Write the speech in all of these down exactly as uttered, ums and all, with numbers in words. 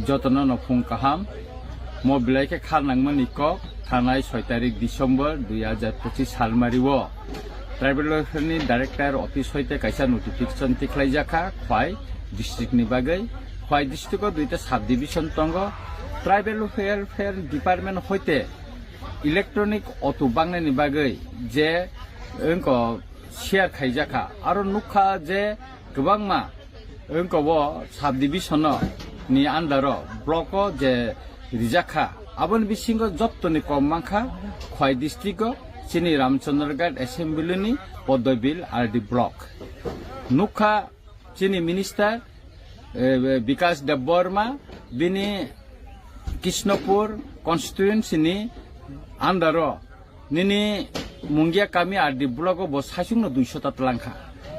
Jotono no phung kaham. Mo belai khe kha nangmani kok, thanai soi tarik December dui hajar pochis salmari o Tribal Welfare ni Director Office hoite kaisa notification tikhlai jakha Khwai district ni bagwi. Khwai district o duita sub division tongo. Tribal Welfare Department hoite electronic auto bangnani bagwi je wngko share khaijakha. Aro nukha je kwbangma wngko bo sub division o ni under o block o je rijakha. Aboni bisingo jottoni kom mankha Khwai district o chini Ramchandraghat Assembly ni Podobil R D block. Nukha chini minister, eh, Bikash Debbarma, bini Krishnapur constituency ni under o nini Mungia kami R D block o bo saichung no duiso ta twlangkha.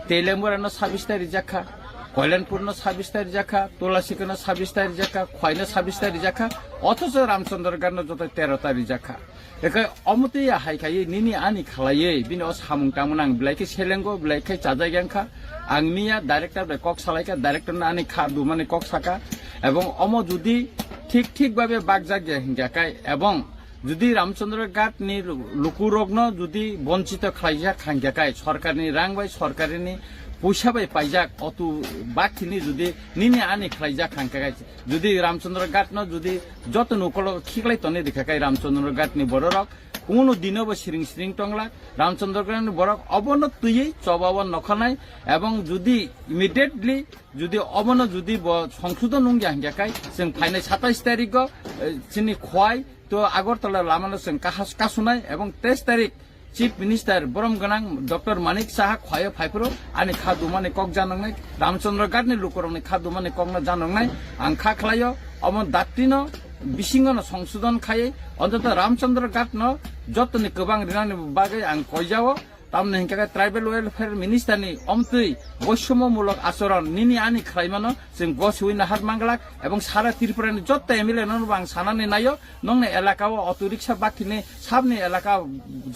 Teilembura no sabis ta rijakha, Koilanpur no sabis ta rijakha, Tulasikha no sabis ta rijakha, Khwai no sabis ta rijakha, othocho Ramchandraghat no joto tero ta rijakha. Ekai omotwi ya hai khai nini ani khlaiwi bini o samung tangmani ang belai khe selengo, belai khe chajak yang kha. Ang miya director bai kok salai kha, director no ani kha dumani kok saka. Ebong omo judi thik thik babe bakjak ya hingya kai, ebong judi Ramchandraghat ni lu-, lukurok no judi bonchito khlaijak hingya kai, sorkar ni rang bai, sorkar ni puisa bai paijak otu bakhini judi nini ani khlaijak hingya kai, judi Ramchandraghat no judi joto nokolo khiklai toni rikha kai Ramchandraghat ni bororok kunu dino bo siring siring tongla. Ramchandraghat ni borok obono twiwi choba o nokhanai, ebong judi immediately judi obono judi bo songsodon wngya hingya kai chwng phainai satais tarik o, eh, chini Khwai to Agartala lama no chwng kahas kasunai, ebong teis tarik Chief Minister borom gwnang Doctor Manik Saha Khwai o phaiphuru ani kha dumani kok janoknai, Ramchandraghat ni lukurokni kha dumani kokno janoknai ang kha khlaio. Omo dakti no bisingo no songsodon khaiwi ontoto Ramchandraghat no jotoni kwbang rinani bagwi ang koijao. Tamni hingkha khe Tribal Welfare Minister ni omtwi boisomo mulok achoron nini ani khlaimano chwng gosiwi nahar manglak, ebong sara Tripura ni joto M L A no bo ang sanani naio, nongni elaka o auto rickshaw bakhini sabni elaka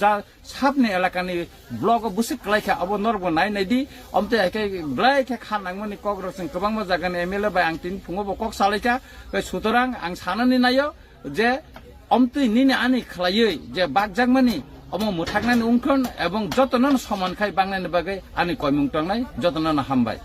ja Sabni elakani block o bwswk kwlaikha, abo norokbo nai nai di. Omtwi hai khe belai khe kha nangmani kokrok chwng kwbangma jagani M L A bai ang tini phungo bo kok salaikha. Tei sutorang ang sanani naio je omtwi nini ani khlaiwi je bakjakmani omo mwthaknani wngthon ebong jotono soman khai bangnani bagwi ani koimung tongnai, jotono hambai.